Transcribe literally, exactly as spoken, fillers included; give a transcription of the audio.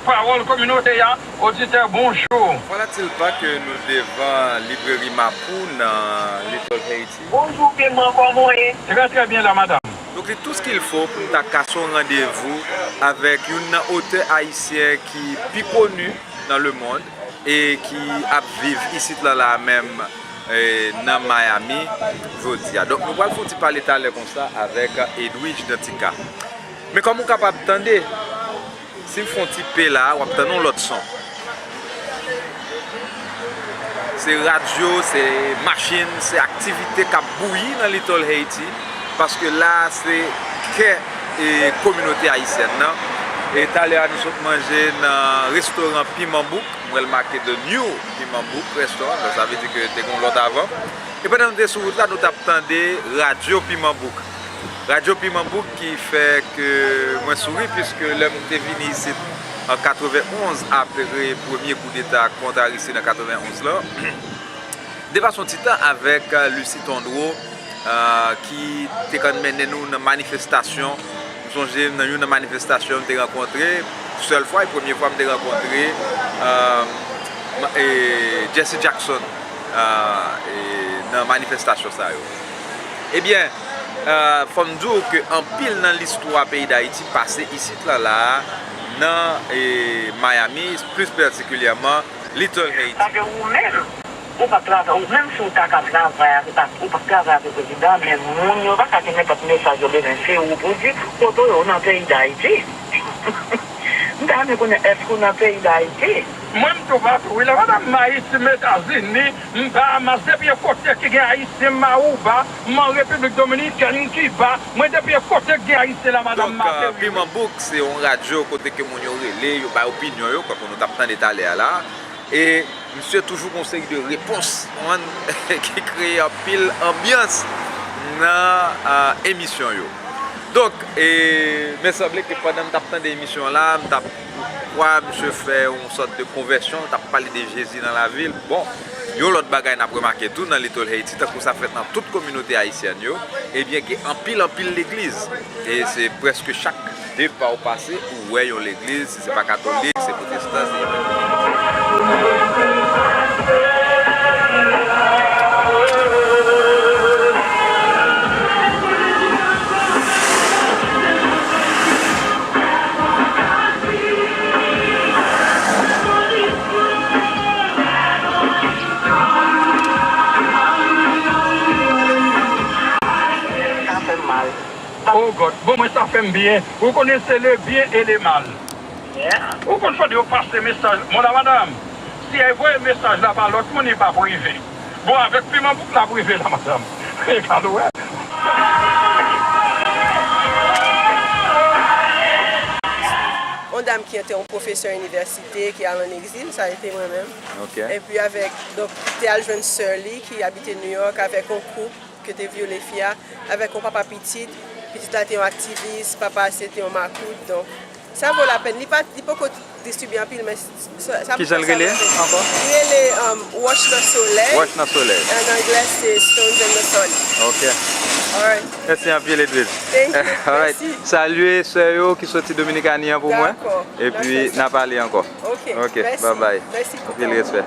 Pawòl kominote a, oditè, bonjou. Voilà-t-il pas que nou devan libreri Mapou nan Little Haiti. Bonjou, Piman, kòman w ye? Très, très bien, la madame. Donk, li tou ce qu'il faut pou n ta kase yon randevou avèk youn nan otè ayisyen ki pi koni nan lemonn e ki ap viv isit la, la menm, e, nan Miami jodi a. Donk, nou pral fè yon ti pale talè konsa avèk Edwidge Danticat. Men kòm ou kapab tande, si m fè yon ti pe la, w ap tande yon lòt son. Se radyo, se machin, se aktivite k ap bouyi nan Little Haiti, paske la se kè, e, kominote ayisyèn nan. E talè a nou sot manje nan restoran Piman Bouk, m wè l make The New Piman Bouk Restaurant, donk sa vle di ke te gen yon lòt avan. E pandan nou te sou wout la, nou t ap tande radyo Piman Bouk. Radyo Piman Bouk ki fè ke mwen souri, piske lè m te vini isit an katrevenn onz, apre premye koudeta kont Aristide an katrevenn onz lan, m te pase yon ti tan avèk, e, Lucie Tondreau, e, ki te konn mennen nou nan manifestasyon. M sonje nan youn nan manifestasyon m te rankontre, sèl fwa e premye fwa m te rankontre, e, ma- e, Jesse Jackson, e, e, nan manifestasyon sa yo. Ebyen, e, fò m di w ke anpil nan listwa peyi Dayiti pase isit la, la a, nan, e, Miami, plis patikilyèman, Little Haiti. Paske ou menm, ou p ap travay, ou menm si w ta ka travay avèk, ou p ap travay avèk prezidan, men moun yo pa ka gen nenpòt mesaj yo bezwen, se ou pou di, kote w ye, w nan peyi Dayiti. M ta renmen konnen, èske w nan peyi Dayiti? Mwen, m toupatou, wi, la madam, m Ayiti, m Etazini, m Bahamas, depi e kote ki gen Ayisyen, m Aruba, m an Repiblik Dominikèn, m Kiba, mwen depi e kote ki gen Ayisyen la madam, m ateri. Donk, e, Piman Bouk, se yon radyo kote ke moun yo rele, yo bay opinyon yo, kòm nou t ap tande talè a la. E misye toujou gen yon seri de repons, ou konprann, ki kreye anpil anbyans nan, e, emisyon yo. Donk, e, men sanble ke pandan m t ap tande emisyon an la, m t ap kwè misye fè yon sòt de konvèsyon, l t ap pale de Jezi nan lavil. Bon, yon lòt bagay n ap remake tou nan Little Haiti, tankou sa fèt nan tout kominote ayisyèn yo, ebyen gen anpil, anpil legliz. E se prèske chak de pa w pase, ou wè yon legliz, si se pa katolik, se pwotestan, se evanjelik. Sa fè m mal. Oh God, bon, mwen sa fè m byen. Ou konnen se le byen e le mal. Yeah. Ou konn fòk yo pase mesaj. Bon, la, madanm, si ay voye mesaj la ba lòt moun, li p ap rive. Bon, avèk Piman Bouk la, ap rive la, madanm. Egal, ou wè. Yon dam ki te yon pwofesè inivèsite, ki al an egzil, sa te mwen menm. Ok. Epi avèk, donk, te al jwenn sè li ki abite New York avèk yon koup ke te vyole fi a, avèk yon papa pitit. Pitit la te yon aktivis, papa a se te yon makout. Donk, sa vo lapèn. Li pa, li poko distribye anpil, men sa, sa. Kijan l rele ankò? Li rele, um, Wòch nan Solèy. Wòch nan Solèy. An anglè, se Stones in the Sun. Ok. Alright. Mèsi anpil, Edwidge. Thank you. Alright. Mèsi. Salye sè yo ki soti Dominikani an pou mwen. Dakò. Epi, n a pale ankò. Ok. Ok, mèsi. Bye bye. Mèsi pou. Anpil respè.